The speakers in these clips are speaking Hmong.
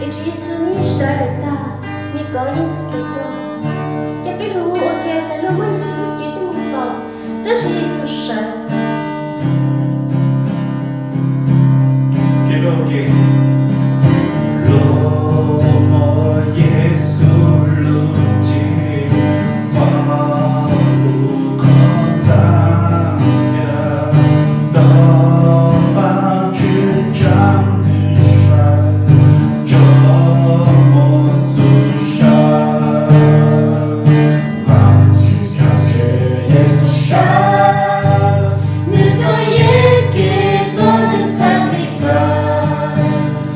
Tswv Yexus nws yeej sawv daws tag, nws kov yeej txoj kev tuag. Ces peb lug hu ua ke tas luag muab Yexus lub cev coj mus faus, tab sis Yexus sawv. Kev ua ke, luag muab Yexus lub cev faus hu qhov tag, tau Vajtswv tsa nws sawv, tso muag txoj sia. Vajtswv xya xwm Yexus sawv, nws kov yeeb kev tuag, nws txhais kev kawg.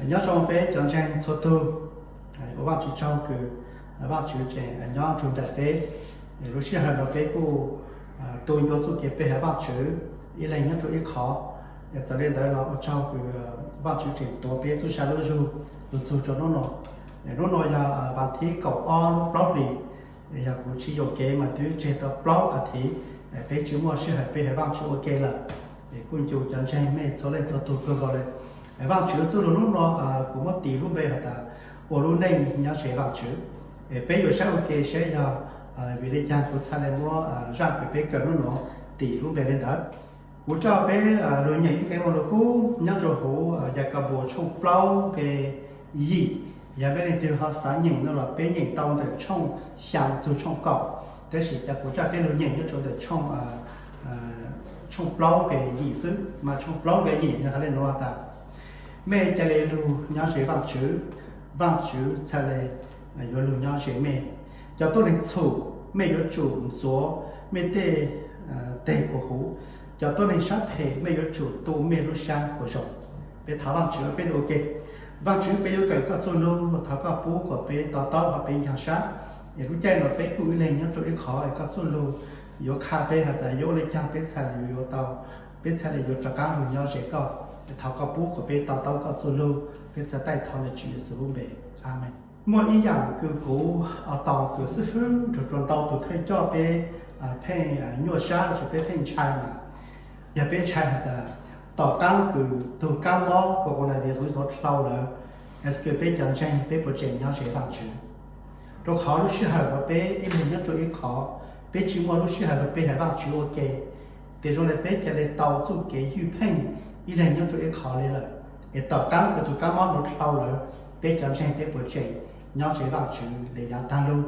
Nyob zoo peb cov ntseeg txhua tug, ua Vajtswv tsaug kws Vajtswv tseem nyob nrug nraim peb. Lub sij hawm no peb kuj tu ncua txuj kev pe hawm Vajtswv ib leeg nyob rua ib qhov. Txawm le ntawd los ua tsaug kws Vajtswv tseem tuav peb txuj sa lub zug lug txug rua hnub no. Hnub no yog vas thib kaum ob lub plaub hlis, yog kuv tsis yuam kev mas twb tseg tau plaub as thiv peb tsis muaj sij hawm pe hawm Vajtswv ua ke lawm. Es kuj ncu cov ntseeg mej txhua leej txhua tug kawg nkaus le. Vajtswv txuj lug hnub no kuv muab tis lub npe has tas ua lub neej nyob ze Vajtswv. Es peb yuav saib ua ke saib yog vim le caag kuv txhaj le muab zaj kws peb kawm hnub no tis lub npe le ntawd. Kuv coj peb lug nyeem ib qe ua lug kub nyob rua huv Yakaunpaus tshooj plaub nqe yim. Yog peb leej twg ho xav nyeem no los peb nyeem tau ntawm tshooj xyaa txug tshooj kaum, tab sis kuv coj peb lug nyeem nyob rua ntawm tshooj plaub nqe yim xwb. Mas tshooj plaub nqe yim nwg has le nuav tas, mej ca le lug nyob ze Vajtswv, Vajtswv txhaj le yuav lug nyob ze mej. Cov tuab neeg txhum, mej yuav tsum ntxuav mej tej teg kuas huv. Cov tuab neeg sab phem, mej yuav tsum tu mej lub sab kuas zoo. Peb thov Vajtswv peb lug ua ke. Vajtswv, peb yuav kawm koj txuj lug, thov koj pub kuas peb to taub hab peb ncaag sab. Es lub caij no peb kuj ib leeg nyob rua ib qhov es koj txuj lug yuav qha peb has tas yuav ua le caag peb txhaj le yuav tau, peb txhaj le yuav rov qaab lug nyob ze koj. Thov koj pub kuas peb to taub koj txuj lug, peb txhad taij thov le Tswv Yexus lub npe. Amees. Muaj ib yaam kws kuv tau kws xib fwb nrug rua ntau tug thawj coj peb pheej nyuaj sab lossis peb pheej ntshai mas yog peb ntshai has tas tom qaab kws tug kaab mob coronavirus nuav dlhau lawm, es kws peb cov ntseeg peb puas tseem nyob ze Vajtswv? Rua qhov lub sij hawm nuav peb ib leeg nyob rua ib qhov, peb tsis muaj lub sij hawm lug pe hawm Vajtswv ua ke. Tes zoo le peb ca le tau txuj kev ywj pheej ib leeg nyob rua ib qhov le lawm, es tom qaab kws tug kaab mob nuav dlhau lawm, peb cov ntseeg peb puas tseem nyob ze Vajtswv le yaav taag lug?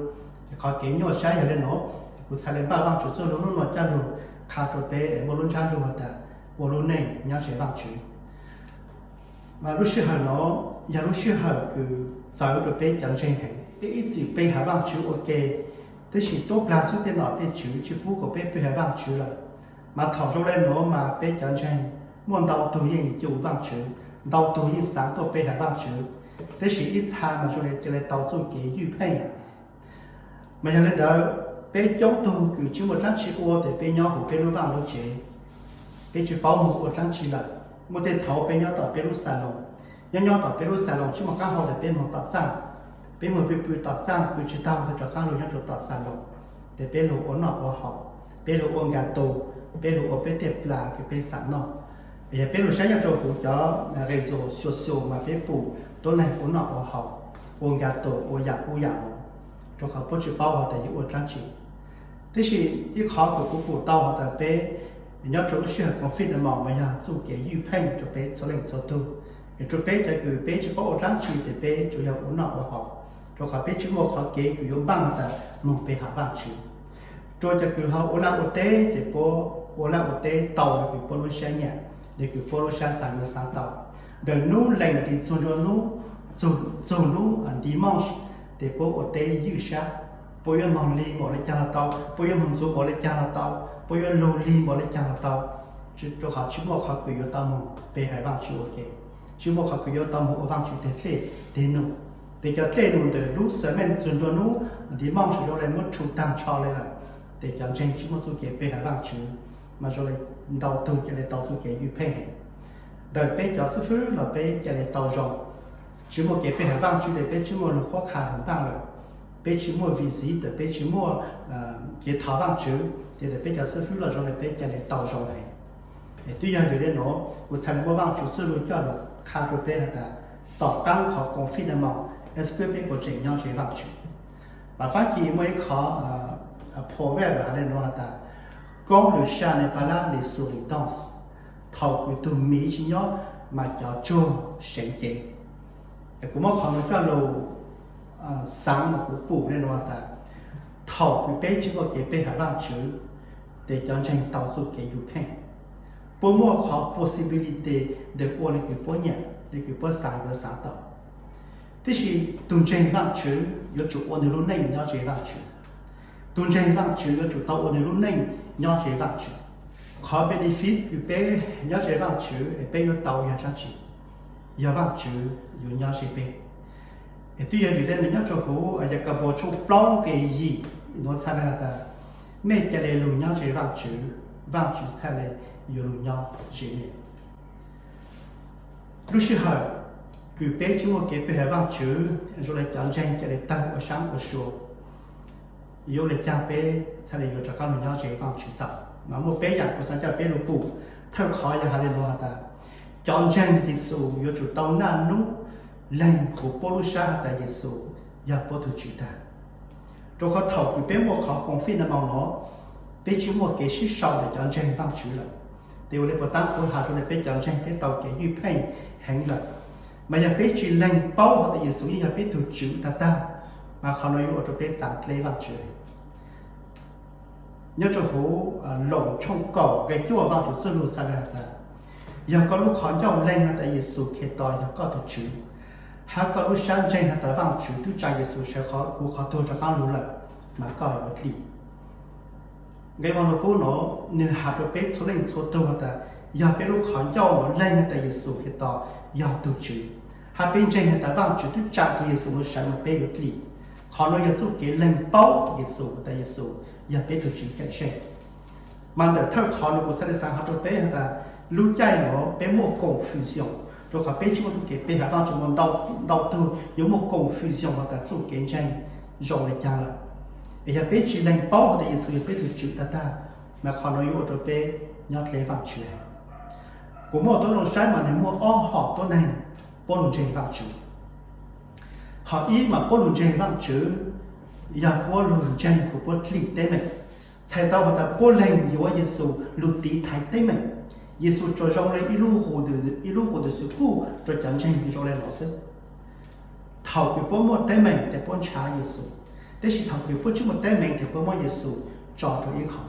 Es qhov kev nyuaj sab yog le nuav, kuv txhad le npaj Vajtswv txuj lug hnub no coj lug qha rua peb es muaj lub ntsab lug has tas ua lub neej nyob ze Vajtswv. Mas lub sij hawm no yog lub sij hawm kws txawv rua peb cov ntseeg heev. Peb ib txwm pe hawm Vajtswv ua ke, tab sis tuab plag xwb tej nom tej tswv tsis pub kuas peb pe hawm Vajtswv lawm. Mas thaum zoo le nuav mas peb cov ntseeg muaj ntau tug yeej cum Vajtswv, ntau tug yeej xaav tuaj pe hawm Vajtswv, tab sis ib txha mas zoo le ca le tau txuj kev ywj pheej. Mas yog le ntawd, peb coob tug kws tsis muaj dlaab tsi ua tes peb nyob huv peb lub vaaj lub tsev, peb tsis paub moog ua dlaab tsi lawm. Muaj tej thaud peb nyob tom peb lub xaloos, nyob nyob tom peb lub xaloos tsis muaj qaab hau tes peb moog tom txaaj, peb moog pw pw tom txaaj pw tsis taug tes rov qaab lug nyob rua tom xaloos, tes peb lug ua noj ua haus, peb lug ua nka tus, peb lug ua peb tej plag kws peb xaav noj. Yog peb lug saib nyob rua huv cov redes sociaux mas peb pum tuab neeg ua noj ua haus, ua nka tus, ua yaam ub yaam no, rua qhov puab tsis paub has tas yuav ua dlaab tsi. Tab sis ib qhov kws kuv pum tau has tas peb nyob rua lub sij hawm covid no mas yog txuj kev ywj pheej rua peb txhua leej txhua tug, es rua peb cov kws peb tsis paub ua dlaab tsi tes peb tsuas yog ua noj ua haus, rua qhov peb tsis muaj qhov kev kws yuav npaaj has tas moog pe hawm Vaajtswv. Rua cov kws ho ua laj ua teb tes puab ua laj ua teb tau le kws puab lub sab nyam, le kws puab lub sab xaav yuav xaav tau. Ntawm nub lees tes txug nruab nub, txug nub nti mooj tes puab ua teb ywj sab, puab yuav moog lig npaum le caag los tau, puab yuav moog ntxuav npaum le caag los tau, puab yuav lug lig npaum le caag los tau, rua qhov tsis muaj qhov kws yuav tau moog pe hawm Vaajtswv ua ke, tsis muaj qhov kws yuav tau moog ua Vaajtswv teg dlej teg num. Tes cov dlej num ntawm lub semaine txug nruab nub nti mooj sawv daws le muab rhu taag nrho le lawm, tes cov ntseeg tsis muaj txuj kev pe hawm Vaajtswv, mas zoo le ntau tug ca le tau txuj kev ywj pheej heev. Ntawm peb cov xib fwb los peb ca le tau zoo, tsis muaj kev pe hawm Vaajtswv tes peb tsis muaj lug qhuab qha lug npaaj lawm, peb tsis muaj visite, peb tsis muaj kev thov Vaajtswv, tes ntawm peb cov xib fwb los zoo le peb ca le tau zoo heev. Twb yog vim le nuav kuv txhad le muab Vaajtswv txuj lug coj lug qha rua peb has tas tom qaab qhov confinement, es kws peb puas tseem nyob ze Vaajtswv. Mas Fab Kis muaj ib qhov proverb has le nuav has tas, quand le chat n'est pas là, les souris dansent. Thaum kws tug miv tsis nyob mas cov tsuag seev cev. Kuv muab qhov nuav coj lug xaav mas kuv pum le nuav has tas, thaum kws peb tsis muaj kev pe hawm Vaajtswv, tes cov ntseeg tau txuj kev ywj pheej. Puab muaj qhov possibility tes ua le kws puab nyiam, le kws puab xaav yuav xaav tau. Tab sis tug ntseeg Vaajtswv yuav tsum ua nwg lub neej nyob ze Vaajtswv. Tug ntseeg Vaajtswv yuav tsum tau ua nwg lub neej nyob ze Vaajtswv. Qhov benefit kws peb nyob ze Vaajtswv es peb yuav tau yog dlaab tsi? yog Vaajtswv yuav nyob ze peb. Es twb yog vim le nuav nyob rua huv Yakaunpaus tshooj plaub nqe yim nuav txhaj le has tas, mej ca le lug nyob ze Vaajtswv, Vaajtswv txhaj le yuav lug nyob ze mej. Lub sij hawm kws peb tsi muaj kev pe hawm Vaajtswv, zoo le cov ntseeg ca le tawg ua saab ua sua, yuav le caag peb txhaj le yuav rov qaab lug nyob ze Vaajtswv tau. Mas muaj peb yaam kuv xaav coj peb lug pum. Thawj qhov yog has le nuav has tas, cov ntseeg Yexus yuav tsum tau naj nub leeg huv puab lub sab has tas Yexus yog puab tug Tswv tag. Rua qhov thaum kws peb muaj qhov koom fij naj moo nuav, peb tsi muaj kev sib sau ntawm cov ntseeg Vaajtswv lawm. Tes ua le puas taab kuv has rua le peb cov ntseeg peb tau kev ywj pheej heev lawm. Mas yog peb tsi leeg paub has tas Yexus yeej yog peb tug Tswv tag tag, mas qhov nuav yuav ua rua peb txaav dleb Vaajtswv. Nyob rua huv Loos tshooj kaum nqe cuaj Vaajtswv txuj lug txhaj le has tas, yog koj lub qhov ncauj leeg has tas Yexus Khetos yog koj tug Tswv, hab koj lub sab ntseeg has tas Vaajtswv tub tsa Yexus sawv huv qhov tuag rov qaab lug lawm, mas koj yuav dlim. Nqe Vaaj Lug Kub nuav nwg has rua peb txhua leej txhua tug has tas, yog peb lub qhov ncauj nuav leeg has tas Yexus Khetos yog tug Tswv, hab peb ntseeg has tas Vaajtswv tub tsa tug Yexus nuav sawv mas peb yuav dlim. Qhov nuav yog txuj kev leeg paub Yexus has tas Yexus yog peb tug Tswv cawm seej. Mas ntawm thawj qhov nuav kuv xaav le xaav has rua peb has tas, lub caij nuav peb muaj confusion, rua qhov peb tsi muaj txuj kev pe hawm Vaajtswv, muaj ntau tug yuav muaj confusion has tas txuj kev ntseeg zoo le caag lawm. Es yog peb tsi leeg paub has tas Yexus yog peb tug Tswv tag tag, mas qhov nuav yuav ua rua peb nyob dleb Vaajtswv. Kuv muab tuab zoo saib mas nwg muaj ob hom tuab neeg puab lug ntseeg Vaajtswv. Hom ib mas puab lug ntseeg Vaajtswv yog puab lug ntseeg kuas puab dlim teeb meem. Txhais tau has tas puab leeg yuav Yexus lug tiv thaiv teeb meem. Yexus tsuas zoo le ib lub qub, ib lub qub tug xwm kuj rua cov ntseeg zoo le nuav xwb. Thaum kws puab muaj teeb meem tes puab ntshaw Yexus, tab sis thaum kws puab tsi muaj teeb meem tes puab muab Yexus tso rua ib qho,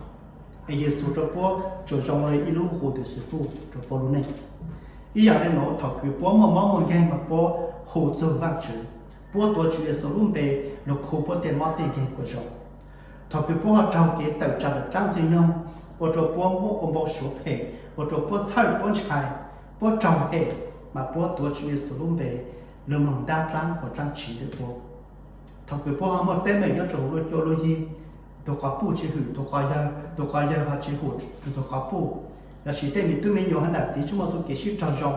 es Yexus rua puab tsuas zoo le ib lub qub tug xwm kuj rua puab lub neej. Ib yaam le nuav thaum kws puab muaj mob muaj nkeeg mas puab hu txug Vaajtswv, puab tuav Tswv Yexus lub npe lug khu puab tej mob tej nkeeg kuas zoo. Thaum kws puab ho raug kev tawm tsam ntawm dlaab Ntxwg Nyoog, ua rua puab muab ua npau suav phem, ua rua puab txhawj puab ntshai, puab raug hem, mas puab tuav Tswv Yexus lub npe lug moog ntab dlaab kuas dlaab tshiv ntawm puab. Thaum kws puab ho muaj teeb meem nyob rua huv lub cuab lub yig, tug quas puj tsi hwm tug quas yawg, tug quas yawg ho tsi hum tug quas puj, lossis tej me tub me nyuam hab nam txiv tsi muaj txuj kev sib raug zoo,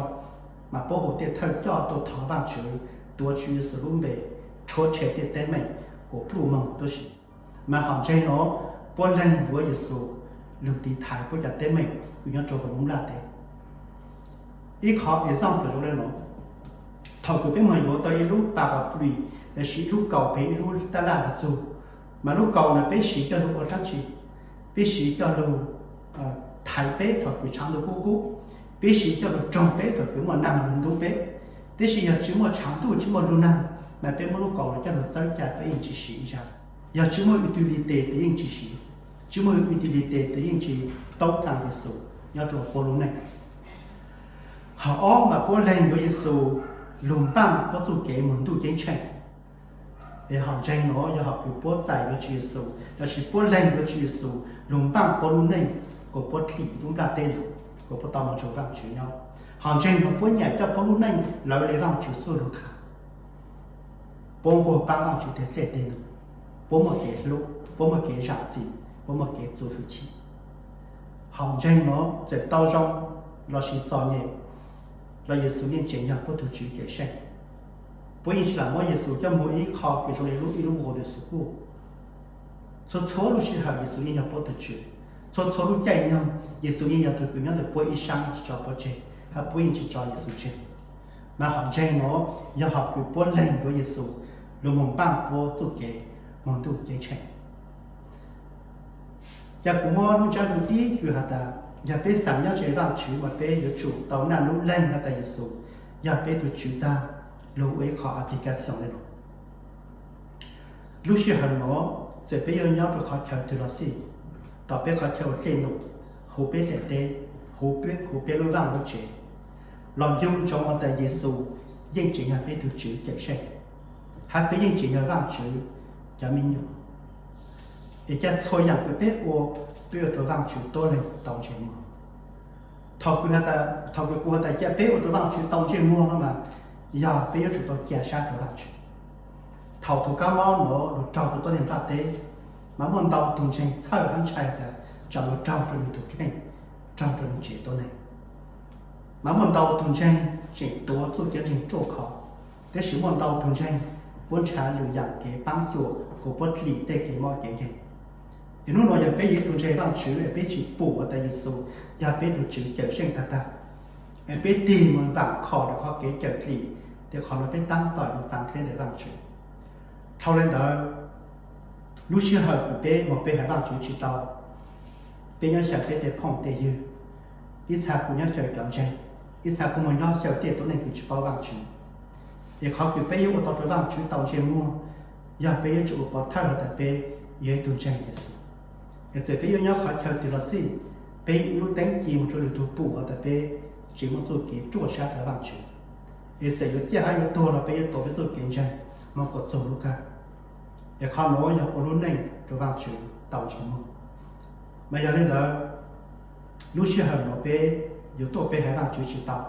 mas puab hu tej thawj coj tuaj thov Vaajtswv, tuav Tswv Yexus lub npe, rhuav tshem tej teeb meem kuas pluj moog tuab si. Mas hom ntseeg nuav, puab leeg yuav Yexus lug tiv thaiv puab cov teeb meem kws nyob rua huv lub nplaj teb. Ib qho example zoo le nuav, thaum kws peb moog yuav tau ib lub pas qhov plis lossis ib lub kaus pem ib lub tab laj lug txug, mas lub kaus nuav peb siv coj lug ua dlaab tsi? Peb siv coj lug thaiv peb thaum kws tshaav ntuj kub kub, peb siv coj lug raug peb thaum kws muaj naag lug ntub peb. Tab sis yog tsi muaj tshaav ntuj tsi muaj lug naag, mas peb muab lub kaus nuav coj lug txawb cai peb yeej tsi siv ib zag. Yog tsi muaj utility tes yeej tsi siv, tsi muaj utility tes yeej tsi toob taag Yexus nyob rua puab lub neej. Hom ob mas puab leeg yuav Yexus lug npaaj puab txuj kev moog ntuj ceeb tsheej. Es hom ntseeg nuav yog hom kws puab txais yuav Tswv Yexus lossis puab leeg yuav Tswv Yexus lug npaaj puab lub neej, kuas puab dlim lub nplaj teb nuav, kuas puab tau moog nrug Vaajtswv nyob. Hom ntseeg nuav puab nyam coj puab lub neej lawv le Vaajtswv txuj lug qha. Puab nquag paab Vaajtswv teg dlej teg num, puab muaj kev hlub, puab muaj kev zaam txim, puab muaj kev txuv fwm chim. Hom ntseeg nuav txawm tau zoo lossis txom nyem, los Yexus yeej tseem yog puab tug Tswv cawm seej. Puab yeej tsi lam muab Yexus coj moog ib qho kws zoo le lub ib lub nqua tug xwm kuj. Txhua txhua lub sij hawm Yexus yeej yog puab tug Tswv. Txhua txhua lub caij nyoog Yexus yeej yog tug kws nyob ntawm puab ib sab, tsi tso puab tseg, hab puab yeej tsi tso Yexus tseg. Mas hom ntseeg nuav yog hom kws puab leeg yuav Yexus lug moog npaaj puab txuj kev moog ntuj ceeb tsheej. Ca kuv muab lub ntsab lug ib kws has tas, yog peb xaav nyob ze Vaajtswv mas peb yuav tsum tau naj nub leeg has tas Yexus yog peb tug Tswv tag, lug ua ib qho application le nuav. Lub sij hawm nuav txawm peb yuav nyob rua qhov chaw twg los xij, tom peb qhov chaw ua dlej num, huv peb dlaim teb, huv peb lub vaaj lub tsev, los ncu ntsoov has tas Yexus yeej tseem yog peb tug Tswv cawm seej, hab peb yeej tseem yog Vaajtswv cov me nyuam. Es ca txhua yaam kws peb ua, peb ua rua Vaajtswv tuab leeg tau ntseeg moog. Thaum kws kuv has tas cia peb ua rau Vaajtswv tau ntsej muag no mas yog peb yuav tsum tau ca sab rau Vaajtswv. Thaum tus kab mob nuav lug raug rau tuab neeg nplaj teb, mas muaj ntau tug ntseeg txhawj hab ntshai tas tsam lug raug rau nwg tug kheej, raug rau nwg tsev tuab neeg. Mas muaj ntau tug ntseeg tseem tuav txuj kev ntseeg ruaj khov, tab sis muaj ntau tug ntseeg puab nrhav lwm yaam kev paab cuam kuas puab dlim tej kev mob kev nkeeg. Es nub nua yog peb yog ib tug ntseeg Vaajtswv es peb tsi pum has tas Yexus yog peb tug Tswv Cawmseej tag tag, es peb tig moog vaam khom rua qhov kev cawm dlim, tes qhov nuav peb taab tom yuav txav dleb ntawm Vaajtswv. Dhau le ntawd, lub sij hawm kws peb moog peb haiv Vaajtswv tsi tau, peb nyob xyaw peb tej phooj tej ywg, ib txha kuj nyob xyaw cov ntseeg, ib txha kuj moog nyob xyaw tej tuab neeg kws tsi paub Vaajtswv. Es qhov kws peb yuav ua tau rau Vaajtswv tau ntsej muag, yog peb yuav tsum ua pov thawj has tas peb yog ib tug ntseeg Yexus. Es txawm peb yuav nyob qhov chaw twg los xij, peb ib lub teeb ci moog rua lwm tug pum has tas peb tseem muaj txuj kev ruaj sab rua Vaajtswv. Es txawm yuav ciaj hab yuav tuag los peb yuav tuav peb txuj kev ntseeg moog kom txug lub kawg. Es qhov nuav yog ua lub neej rua Vaajtswv tau ntsej muag. Mas yog le ntawd, lub sij hawm nuav peb yuav tuaj peb haiv Vaajtswv tsi tau,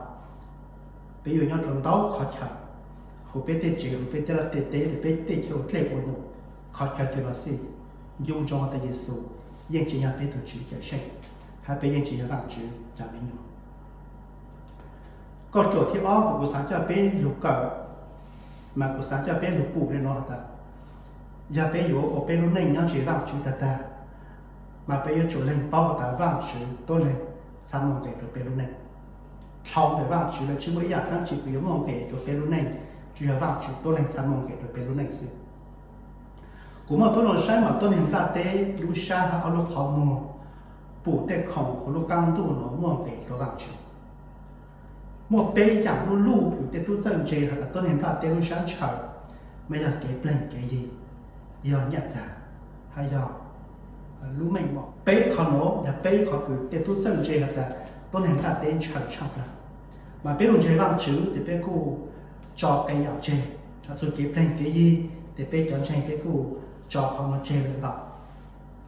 peb yuav nyob rua ntau qhov chaw, huv peb tej tsev, huv peb tej laj tej teb, peb tej chaw ua dlej ua num, qhov chaw twg los xij, nco ntsoov has tas Yexus yeej tsi yog peb tug Tswv Cawmseej, hab peb yeej tsi yog Vaajtswv cov me nyuam. Kauj ruam thib ob kws kuv xaav coj peb lug kawm, mas kuv xaav coj peb lug pum le nuav has tas, yog peb yuav ua peb lub neej nyob ntseeg Vaajtswv tag tag, mas peb yuav tsum leeg paub has tas Vaajtswv tuab leeg txhaj muaj nqis rua peb lub neej. Dhau ntawm Vaajtswv lawm tsi muaj ib yaam dlaab tsi kws yuav muaj nqis rua peb lub neej, tsuas yog Vaajtswv tuab leeg txhaj muaj nqis rua peb lub neej xwb. Kuv muaj tuab lug saib mas tuab neeg nplaj teb lub sab hab ob lub qhov muag pum tej khoom huv lub qaab ntuj nuav muaj nqis rua Vaajtswv. Muaj peb yaam luj luj kws tej tub txawj ntse has tas tuab neeg nplaj teb lub sab ntshaw, mas yog kev pleg kev yig, yog nyaj txag, hab yog lub meej mom. Peb qhov nuav yog peb qhov kws tej tub txawj ntse has tas tuab neeg nplaj teb ntshaw tshaaj plawg. Mas peb lug ntseeg Vaajtswv tes peb kuj tso qee yaam tseg, has txug kev pleg kev yig tes peb cov ntseeg peb kuj tso qhov nuav tseg lawm ntau.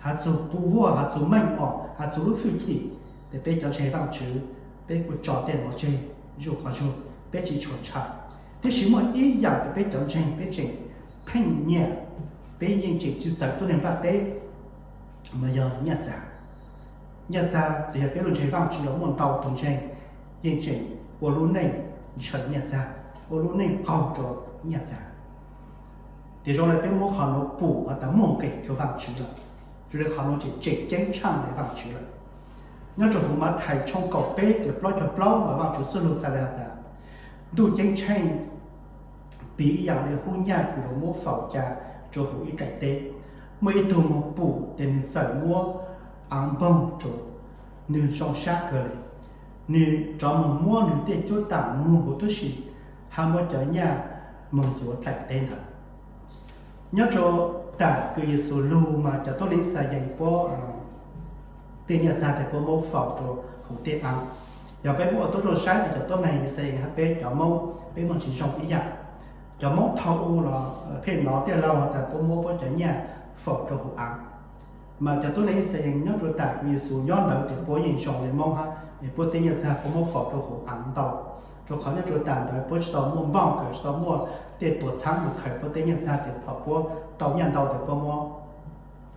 Has txug puj huaj, has txug meej mom, has txug lub fwj chim, tes peb cov ntseeg Vaajtswv peb kuj tso tej nuav tseg zuj qhov zug, peb tsi tshua ntshaw. Tab sis muaj ib yaam kws peb cov ntseeg peb tseem pheej nyiam, peb yeej tseem tsi txawv tuab neeg nplaj teb, mas yog nyaj txag. Nyaj txag txawm yog peb lug ntseeg Vaajtswv los muaj ntau tug ntseeg yeej tseem ua lub neej ntshaw nyaj txag, ua lub neej qaug rua nyaj txag. Tes zoo le peb muab qhov nuav pum has tas muaj nqis rua Vaajtswv lawm, zoo le qhov nuav tseem tseem ceeb tshaaj le Vaajtswv lawm. Nyob rua huv Mathais tshooj kaum peb tes plaub caug plaub mas Vaajtswv txuj lug txhais le has tas, Ntuj Ceeb Tsheej piv ib yaam le hub nyaj kws lug muab faus ca rua huv ib daim teb. Muaj ib tug moog pum tes nwg txawm muab aav npoog rua, nwg zoo sab kawg le. Nwg rov moog muab nwg tej cuab taam muag huv tub si, hab muab cov nyaj moog yuav dlaim teb ntawd. Nyob rua tam kws Yexus lug mas cov tuab neeg Yixalayees puab tej nyaj txag tes puab muab faus rua huv tej aav. Yog peb muab ua tuab rooj saib tes cov tuab neeg Yixalayees hab peb cov Moob peb muaj tsi zoo ib yaam. Cov Moob thaum u los pheej nov tej laug has tas puab muab puab cov nyaj faus rua huv aav. Mas cov tuab neeg Yixalayees nyob rua tam kws Yexus nyob ntawd tes puab yeej zoo le Moob hab, es puab tej nyaj txag puab muab faus rua huv aav ntau, rua qhov nyob rua tam ntawd puab tsi tau muaj npauj kawm, tsi tau muaj tej tuam txhaab lug khaws puab tej nyaj txag tes thaum puab tau nyaj ntau tes puab muab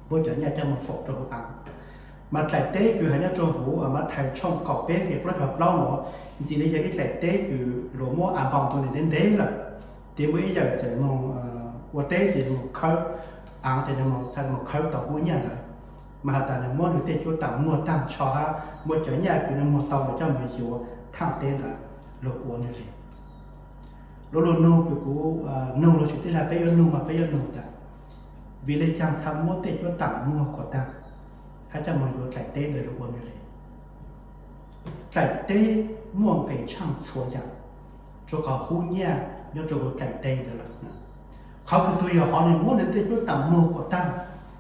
puab cov nyaj coj moog faus rua huv aav. Mas dlaim teb kws has nyob rua huv Mathais tshooj kaum peb tes plaub caug plaub nuav, ntxim le yog ib dlaim teb kws luas muab aav npau ntu nwg ntev ntev lawm, tes muaj ib yawm txawm moog ua teb tes moog khawb aav tes nwg moog txhaj moog khawb tau hub nyaj ntawd. Mas has tas nwg muab nwg tej cuab taam muag taag nrho hab muab cov nyaj kws nwg muag tau ntawd coj moog yuav thaaj teb ntawd lug ua nwg le. Lub lug nug kws kuv nug los sis tej zag peb yuav nug mas peb yuav nug tas, vim le caag txhaj muab tej cuab taam muag kom taag hab coj moog yuav dlaim teb ntawd lug ua nwg le? Dlaim teb muaj nqis tshaaj txhua yaam, rua qhov hub nyaj nyob rua huv dlaim teb ntawd lawm. Qhov kws tug yawm hov nwg muab nwg tej cuab taam muag kom taag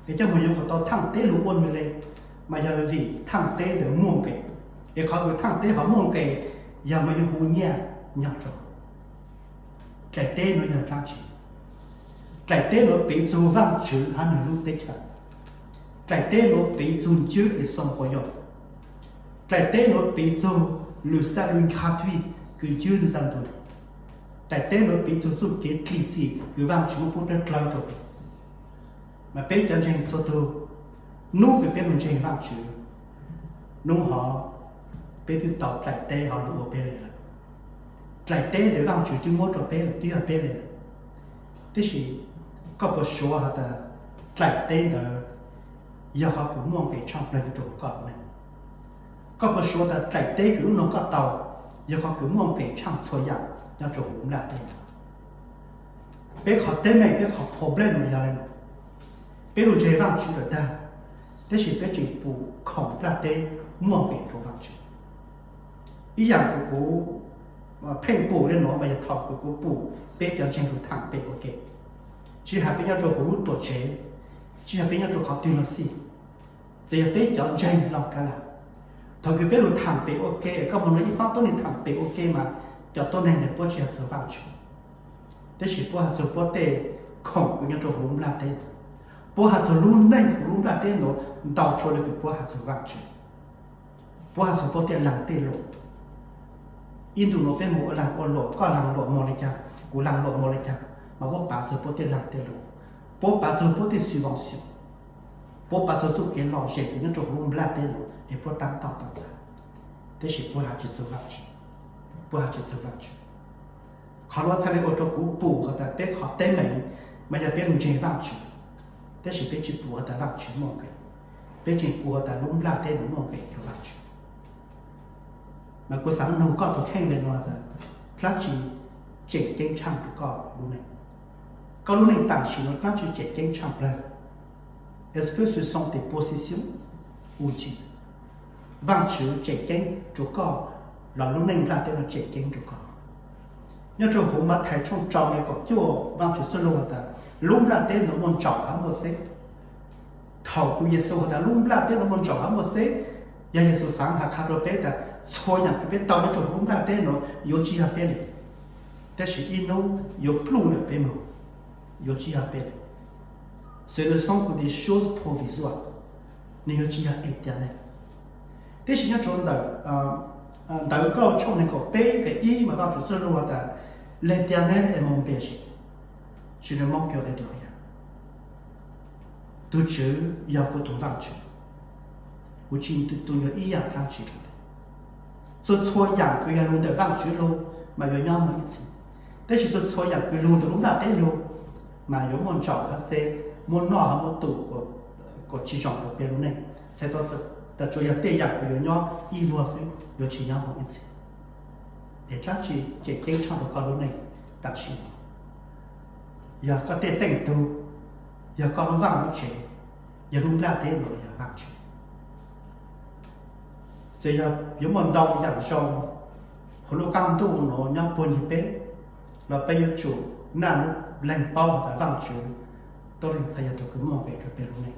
es coj moog yuav kom tau thaaj teb lug ua nwg le, mas yog vim thaaj teb ntawd muaj nqis. Es qhov kws thaaj teb hov muaj nqis yog mas yog hub nyaj nyob rua. Dlaim teb nuav yog dlaab tsi? Dlaim teb nuav piv txug Vaajtswv hab nwg lub teb chaws. Dlaim teb nuav piv txug Ntsuj Plig Xoo Quas Yoos. Daim teb nuav piv txug le salut gratuit que Dieu nous a donné. Daim teb nuav piv txug txuj kev dlig txim kws Vaajtswv muab pub dlawb dlawb rua peb. Mas peb cov ntseeg txhua tug, nub kws peb moog ntseeg Vaajtswv, nub hov peb twb tau daim teb hov lug ua peb le lawm. Daim teb ntawd Vaajtswv twb muab rua peb lawm, twb yog peb le lawm. Tab sis koj puas suav has tas daim teb ntawd yog qhov kws muaj nqis tshaaj plawg nyob rua koj lub neej? Koj puas suav tas daim teb kws lub nub koj tau yog qhov kws muaj nqis tshaaj txhua yaam nyob rua huv nplaj teb ntawd? Peb qhov teeb meem, peb qhov problem mas yog le nuav. Peb lug ntseeg Vaajtswv lawm tag, tab sis peb tseem pum khoom nplaj teb muaj nqis rua Vaajtswv. Ib yaam kws kuv pheej pum le nuav mas yog thaum kws kuv pum peb cov ntseeg lug thaam pem ua ke, tsi has peb nyob rua huv lub tuam tsev, tsi has peb nyob rua qhov twg los xij, txawm yog peb cov ntseeg lug kav lam, thaum kws peb lug thaam pem ua ke, koj moog nuav ib paab tuab neeg thaam pem ua ke mas cov tuab neeg ntawd puab tsi has txug Vaajtswv, tab sis puab has txug puab tej khoom kws nyob rua huv lub nplaj teb, puab has txug lub neej huv lub nplaj teb nuav ntau dlua le kws puab has txug Vaajtswv. Puab has txug puab tej laag tej luam. Ib ntu nuav peb moog ua laag ua luam, koj laag luam moog le caag, kuv laag luam moog le caag, mas puab pav txug puab tej laag tej luam, puab pav txug puab tej subvention, puab pav txug txuj kev lom zem kws nyob rua huv lub nplaj teb nuav es puab taab tom tau txais, tab sis puab has tsi txug Vaajtswv, puab has tsi txug Vaajtswv. Qhov nuav txhaj le ua rua kuv pum has tas peb qhov teeb meem mas yog peb lug ntseeg Vaajtswv, tab sis peb tsi pum has tas Vaajtswv muaj nqis, peb tseem pum has tas lub nplaj teb nuav muaj nqis rua Vaajtswv. Mas kuv xaav nug koj tug kheej le nuav tas, dlaab tsi tseem ceeb tshaaj rua koj lub neej? Koj lub neej tam sim nuav dlaab tsi tseem ceeb tshaaj plawg? Est-ce que ce sont tes possessions ou Dieu? Vaajtswv tseem ceeb rua koj los lub neej nplaj teb nuav tseem ceeb rua koj? Nyob rua huv Mathais tshooj rau nqe kaum cuaj, Vaajtswv txuj lug has tas lub nplaj teb nuav muaj ntsaum hab muaj xeb. Thaum kws Yexus has tas lub nplaj teb nuav muaj ntsaum hab muaj xeb, yog Yexus xaav has qha rua peb tas txhua yaam kws peb tau nyob rua huv lub nplaj teb nuav yuav tsi yog peb le, tab sis ib nub yuav pluj ntawm peb moog, yuav tsi yog peb le. Ce ne sont que des choses provisoires, nwg yuav tsi yog éternel. Tab sis nyob rua ntawm Ntawv Nkauj tshooj neeg kaum peb nqe ib mas Vaajtswv txuj lug has tas, L'Éternel est mon berger, je ne manquerai de rien. Tug Tswv yog kuv tug Vaajtswv, kuv tsi tu nyuag ib yaam dlaab tsi le. Txhua txhua yaam kws yog lug ntawm Vaajtswv lug mas yuav nyob muaj ib txhis, tab sis txhua txhua yaam kws lug ntawm lub nplaj teb lug mas yuav muaj ntsaum hab xeb, muaj noj hab muaj tub, kuas tsi zoo rua peb lub neej. Txhais tau tas tsuas yog tej yaam kws yuav nyob ib vuag xwb, yuav tsi nyob muaj ib txhis. Es dlaab tsi tseem ceeb tshaaj rua koj lub neej tam sim no? Yog koj tej teej tug, yog koj lub vaaj lub tsev, yog lub nplaj teb nuav los yog Vaajtswv? Txawm yog yuav muaj ntau yaam zoo huv lub qaab ntuj nuav nyob puag ncig peb, los peb yuav tsum naj lub leeg paub has tas Vaajtswv tuab leeg txhad yog tug kws muaj nqis rua peb lub neej.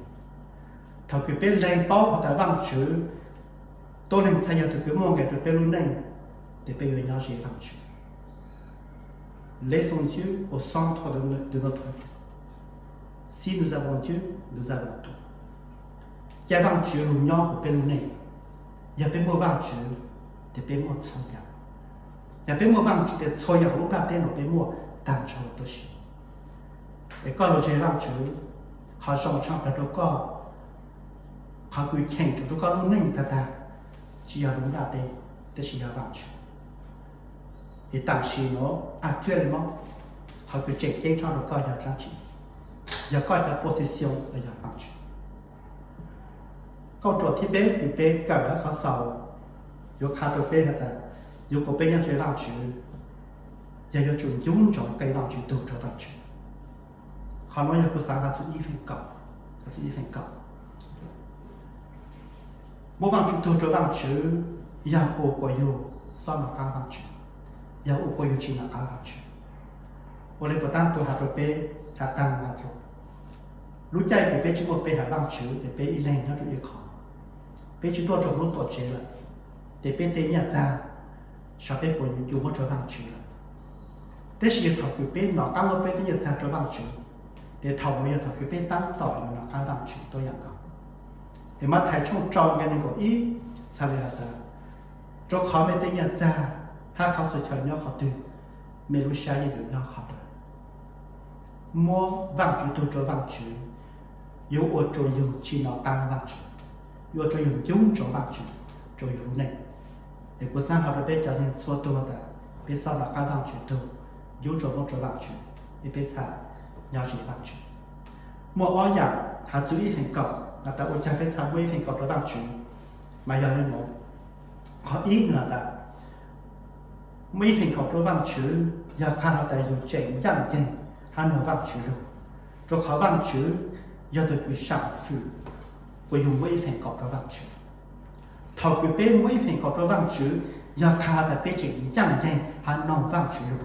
Thaum kws peb leeg paub has tas Vaajtswv tuab leeg txhad yog tug kws muaj nqis rua peb lub neej, tes peb yuav nyob ze Vaajtswv. Laissons Dieu au centre de no-, de notre vie. Si nous avons Dieu, nous avons tout. Ca Vaajtswv lug nyob huv peb lub neej. Yog peb muaj Vaajtswv, tes peb muaj txhua yaam. Yog peb muaj Vaajtswv tes txhua yaam huv lub nplaj teb nuav peb muaj taag nrho tuab si. Es koj lug ntseeg Vaajtswv, qhov zoo tshaaj plawg rua koj, qhov kws cheem tsum rua koj lub neej tag tag, tsi yog lub nplaj teb, tab sis yog Vaajtswv. Es tam sim nuav, actuellement, qhov kws tseem ceeb tshaaj rua koj yog dlaab tsi? Yog koj cov possession los yog Vaajtswv? Kauj ruam thib peb kws peb kawm hab qhov xaus yuav qha rua peb has tas, yuav kuas peb nyob ze Vaajtswv, yog yuav tsum ncu ntsoov qe Vaajtswv tug rua Vaajtswv. Qhov nuav yog kuv xaav has txug ib feem kaum, has txug ib feem kaum. Muab Vaajtswv tug rua Vaajtswv yog ua kuas yug xob nov qaab Vaajtswv, yog ua kuas yug tsi nov qaab Vaajtswv. Ua le puas taab kuv has rua peb, has taag has rua lub caij kws peb tsi muaj peb haiv Vaajtswv tes peb ib leeg nyob rua ib qho, peb tsi tuaj rua lub tuam tsev lawm, tes peb tej nyaj txag, saib peb puas yuav muab rua Vaajtswv lawm. Tab sis yog thaum kws peb nov qaab muab peb tej nyaj txag rua Vaajtswv, tes thaum nuav yog thaum kws peb taab tom yuav nov qaab Vaajtswv tuab yaam nkaus. Es Mathais tshooj rau nqe neeg nkaum ib, Txhaj le has tas, rua qhov mej tej nyaj txag hab qhov txhua chaw nyob qhov twg, mej lub sab yeej yuav nyob qhov ntawd. Muab Vaajtswv tug rua Vaajtswv, yuav ua rua yug tsi nov qaab Vaajtswv, yuav ua rua yug ncub rua Vaajtswv, rua yug lub neej. Es kuv xaav has rua peb cov neeg txhua tug tas, peb txhob nov qaab Vaajtswv tug, ncub rua muab rua Vaajtswv, es peb txhaj nyob ze Vaajtswv. Muaj ob yaam has txug ib feem kaum, has tas ua caag peb txhaj muab ib feem kaum rua Vaajtswv, mas yog le nuav. Qhov ib nua tas, muab ib feem kaum rua Vaajtswv yog qha has tas yug tseem ncaaj nceeg hab noog Vaajtswv lug, rua qhov Vaajtswv yog tug kws saam fwm kuas yug muab ib feem kaum rua Vaajtswv. Thaum kws peb muab ib feem kaum rua Vaajtswv, yog qha has tas peb tseem ncaaj nceeg hab noog Vaajtswv lug,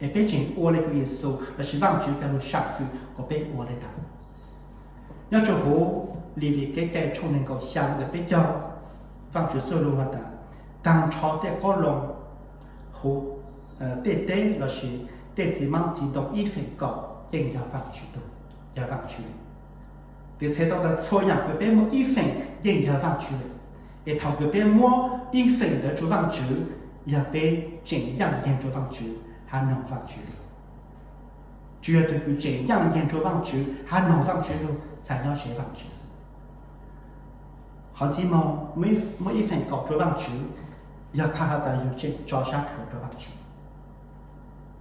es peb tseem ua le kws Yexus lossis Vaajtswv cov lug saam fwm kuas peb ua le ntawd. Nyob rua huv Levis Kev Cai tshooj neeg nkaum xyaa nqe peb caug, Vaajtswv txuj lug has tas, taag nrho tej qoob loo huv tej teb lossis tej txiv maab txiv ntoo ib feem kaum yeej yog Vaajtswv tug, yog Vaajtswv. Tes txhais tau tas txhua yaam kws peb muab ib feem yeej yog Vaajtswv lawm. Es thaum kws peb muab ib feem ntawd rua Vaajtswv, yog peb tseem ncaaj nceeg rua Vaajtswv hab noog Vaajtswv lug. Tsuas yog tug kws tseem ncaaj nceeg rua Vaajtswv hab noog Vaajtswv lug txhaj nyob ze Vaajtswv xwb. Qhov ntxiv moog, muab ib feem kaum rua Vaajtswv, yog qha has tas yug tseem tso sab plhuav rua Vaajtswv.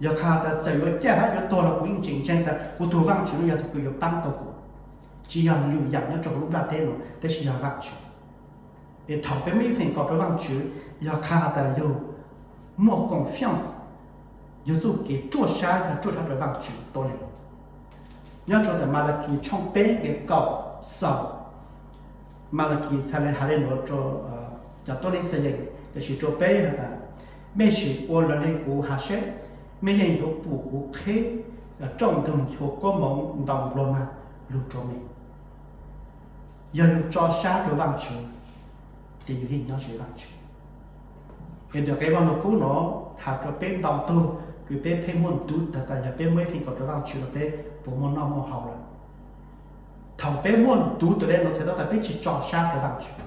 Yog qha has tas txawm yuav caj hab yuav tuag los kuv yeej tseem ntseeg tas kuv tug Vaajtswv nuav yog tug kws yuav paab tau kuv, tsi yog lwm yaam nyob rua huv lub nplaj teb nuav tab sis yog Vaajtswv. Es thaum peb muab ib feem kaum rua Vaajtswv, yog qha has tas yug muaj confiance, yug txuj kev ruaj sab, yog ruaj sab rua Vaajtswv tuab leeg. Nyob rua ntawm Malakis tshooj peb nqe kaum xaus, Malakis txhaj le has le nuav rua cov tuab neeg Xayees lossis rua peb has tas, mej sim ua raws le kuv has seb, mej yeej yuav pum kuv qheb rooj ntug nchuav koob moov ntau nplua mag lug rua mej. Yog yug tso sab rua Vaajtswv, tes yug yeej nyob ze Vaajtswv. Es ntawm nqe Vaaj Lug Kub nuav has rua peb ntau tug kws peb pheej muaj ntuv tas tas yog peb muab ib feem kaum rua Vaajtswv los peb puas muaj noj muaj haus lawm. Thaum peb muaj ntuv tas le nuav txhais tau tas peb tsi tso sab rua Vaajtswv.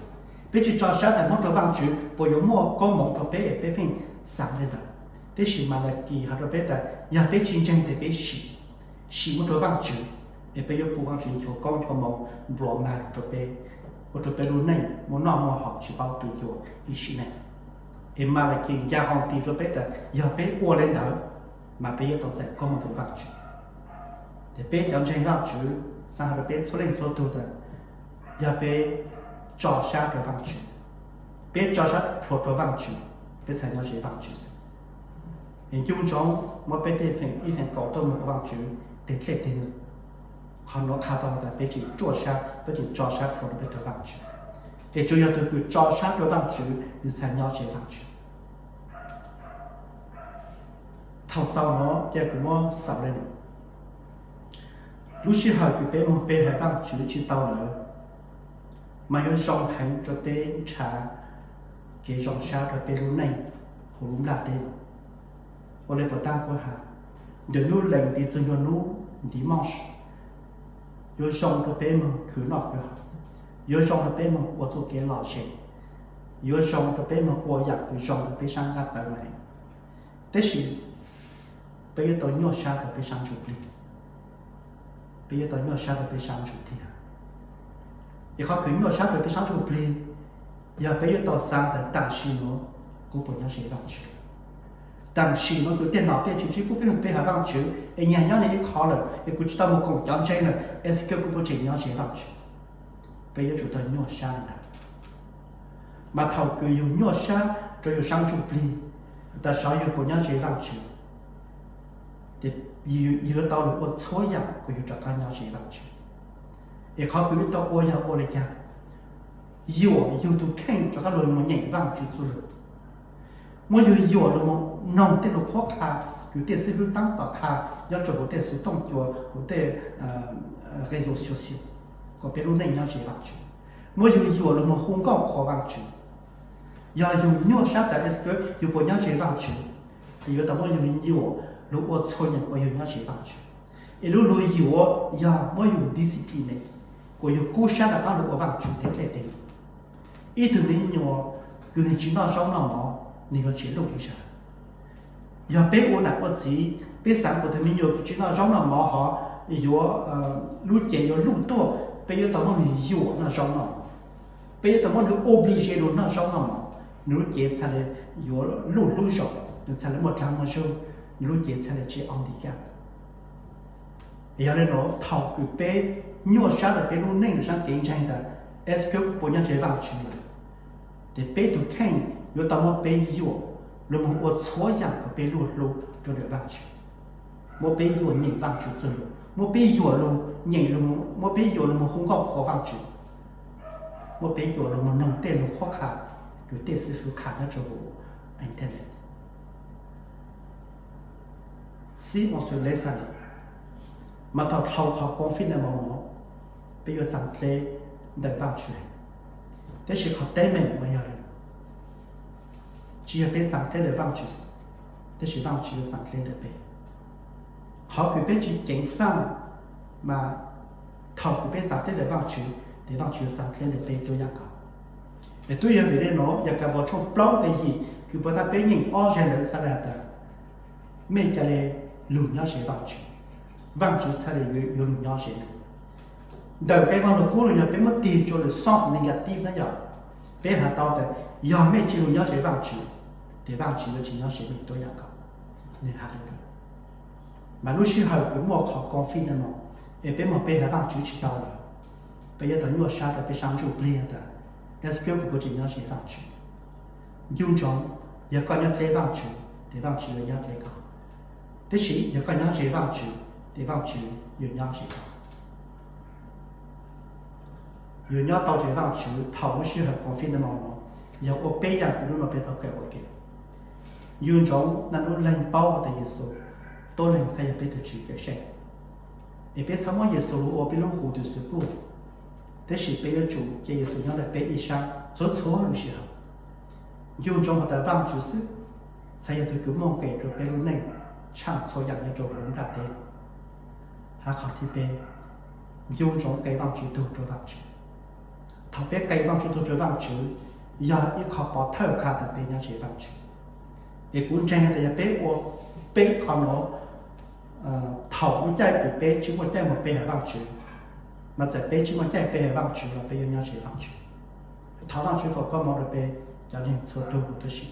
Peb tsi tso sab tas muab rua Vaajtswv puas yuav muaj koob moov rua peb es peb pheej xaav le ntawd. Tab sis Malakis has rua peb tas yog peb tsi ntseeg tes peb sim, sim muab rua Vaajtswv, es peb yuav pum Vaajtswv nchuav koob nchuav moov nplua mag rua peb, ua rua peb lub neej muaj noj muaj haus tsi paub tu ncua ib sim neej. Es Malakis nca hoo tis rua peb tas yog peb ua le ntawd, mas peb yuav tau txais koob moov rua Vaajtswv. Tes peb cov ntseeg Vaajtswv, xaav has rua peb txhua leej txhua tug tas, yog peb tso sab rua Vaajtswv, peb tso sab plhuav rua Vaajtswv, peb txhaj nyob ze Vaajtswv xwb. Es ncu ntsoov muab peb tej feem ib feem kaum tuaj moog rua Vaajtswv teg dlej teg num. Qhov nuav qha tau tas peb tseem ruaj sab, peb tseem tso sab plhuav rua peb tug Vaajtswv. Es tsuas yog tug kws tso sab rua Vaajtswv nws txhaj nyob ze Vaajtswv. Thaum xaus nuav ca kuv muab xaus le nuav. Lub sij hawm kws peb moog pe hawm Vaajtswv tsi tau lawm, mas yuav zoo heev rua peb nrhav kev zoo sab rua peb lub neej huv lub nplaj teb. Ua le puas taag kuv has, ntawm nub lees ntiv txug nua nub ntiv mooj, yuav zoo rua peb moog khwv noj khwv haus, yuav zoo rua peb moog ua txuj kev lom zem, yuav zoo rua peb moog ua yaam kws zoo rua peb sab nqaj tawv mas. Tab sis peb yuav tau nyuaj sab rua peb sab ntsuj plig. Peb yuav tau nyuaj sab rua peb sab ntsuj plig. Es qhov kws nyuaj sab rua peb sab ntsuj plig yog peb yuav tau xaav tas tam sim nuav kuv puas nyob ze Vaajtswv. Tam sim nuav kuv tej nom tej tswv tsi pub peb moog pe hawm Vaajtswv es nyag nyob le ib qho lawm es kuv tsi tau moog koom cov ntseeg lawm es xij kawg kuv puas tseem nyob ze Vaajtswv. Peb yuav tsum tau nyuaj sab le ntawd. Mas thaum kws yug nyuaj sab rua yug sab ntsuj plig, tas sav yug puas nyob ze Vaajtswv, tes yug yuav tau lug ua txhua yaam kuas yug rov qab nyob ze Vaajtswv. Es qhov kws yuav tau ua yog ua le caag? Yuam yug tug kheej rov qab lug moog nyeem Vaajtswv txuj lug. Muab yug yuam lug moog noog tej lug qhuab qha, yug tej xib fwb taab tom qha nyob rua huv tej xuv tooj cua, huv tej redes sociaux, kuas peb lub neej nyob ze Vaajtswv. Muab yug yuam lug moog hu nkauj qhuas Vaajtswv. Yog yug nyuaj sab tas es kawg yug puas nyob ze Vaajtswv, tes yuav tau muab yug yuam lug ua txhua yaam kuas yug nyob ze Vaajtswv. Es lub lug yuam yog muab yug discipline, kuas yug kub sab rov qab lug ua Vaajtswv teg dlej teg num. Ib tug me nyuam kws nwg tsi noj zaub noj mov, nwg yuav tsi luj ib zag. Yog peb ua nam ua txiv, peb xaav kuas tug me nyuam kws tsi noj zaub noj mov hov yuav, lub cev yuav luj tuaj, peb yuav tau muab nwg yuam noj zaub noj mov. Peb yuav tau muab nwg oblige lug noj zaub noj mov, nwg lub cev txhaj le yuav luj hlub zoo, nwg txhaj le muaj dlaag muaj zug, nwg lub cev txhaj le tsi o nti kag. Yog le nuav thaum kws peb nyuaj sab rua peb lub neej rua saab kev ntseeg tas, es kws puas nyob ze Vaajtswv lawm, tes peb tug kheej yuav tau muab peb yuam lug moog ua txhua yaam kuas peb luaj hlub rua ntawm Vaajtswv. Muab peb yuam nyeem Vaajtswv txuj lug, muab peb yuam lug nyeem, muab peb yuam lug moog hu nkauj qhuas Vaajtswv, muab peb yuam lug moog noog tej lug qhuab qha kws tej xib fwb qha nyob rua huv internet. Xib ua xws le xav lawm, mas thaum dhau qhov confidence nuav, peb yuav txaam dleb ntawm Vaajtswv. Tab sis qhov teeb meem mas yog le, tsi yog peb txaam dleb ntawm Vaajtswv, tab sis Vaajtswv yuav txaam dleb ntawm peb. Qhov kws peb tsi ceev faaj, mas thaum kws peb txaam dleb ntawm Vaajtswv, tes Vaajtswv yuav txaam dleb ntawm peb tuab yaam nkaus. Es tub yog vim le nuav, Yakaunpaus tshooj plaub nqe yim kws puas tas peb nyeem ob zeg ntawd txhaj le has tas, mej ca le lug nyob ze Vaajtswv, Vaajtswv txhaj le yuav lug nyob ze mej. Ntawm nqe Vaaj Lug Kub nuav yog peb muab tig tsua lwm source negative na yog, peb has tau tas yog mej tsi lug nyob ze Vaajtswv, tes Vaajtswv yuav tsi nyob ze mej tuab yaam nkaus. Nwg has le ntawd. Mas lub sij hawm kws muaj qhov confidence nuav, es peb moog pe hawm Vaajtswv tsi tau lawm, peb yuav tau nyuaj sab rua peb saab ntsuj plig tas, es kws kuv puas tseem nyob ze Vaajtswv. Ncu ntsoov, yog koj nyob dleb Vaajtswv, tes Vaajtswv yuav nyob dleb koj. Tab sis yog koj nyob ze Vaajtswv, tes Vaajtswv yuav nyob ze koj. Yuav nyob tau ze Vaajtswv thaum lub sij hawm confidence nuav, yog ua peb yaam kws nub nuav peb tau kawm ua ke. Ncu ntsoov, naj nub leej paub tas Yexus tuab leeg txhaj yog peb tug Tswv Cawmseej, es peb txhob muab Yexus lug ua peb lub hu tug xwm kuj, tab sis peb yuav tsum cia Yexus nyob ntawm peb ib sab txhua txhua lub sij hawm. Ncu ntsoov has tas Vaajtswv xwb txhaj yog tug kws muaj nqe rua peb lub neej tshaaj txhua yaam nyob rua huv lub nplaj teb. Hab qhov thib peb, ncu ntsoov qe Vaajtswv tug rua Vaajtswv. Thaum peb qe Vaajtswv tug rua Vaajtswv, yog ib qho pov thawj qha tas peb nyob ze Vaajtswv. Es kuv ntseeg tas yog peb ua peb qhov nuav, thaum lub caij kws peb tsi muaj caij moog pe hawm Vaajtswv, mas txawm peb tsi muaj caij pe hawm Vaajtswv los peb yuav nyob ze Vaajtswv. Thov Vaajtswv foom koob moov rua peb cov ntseeg txhua tug tub si.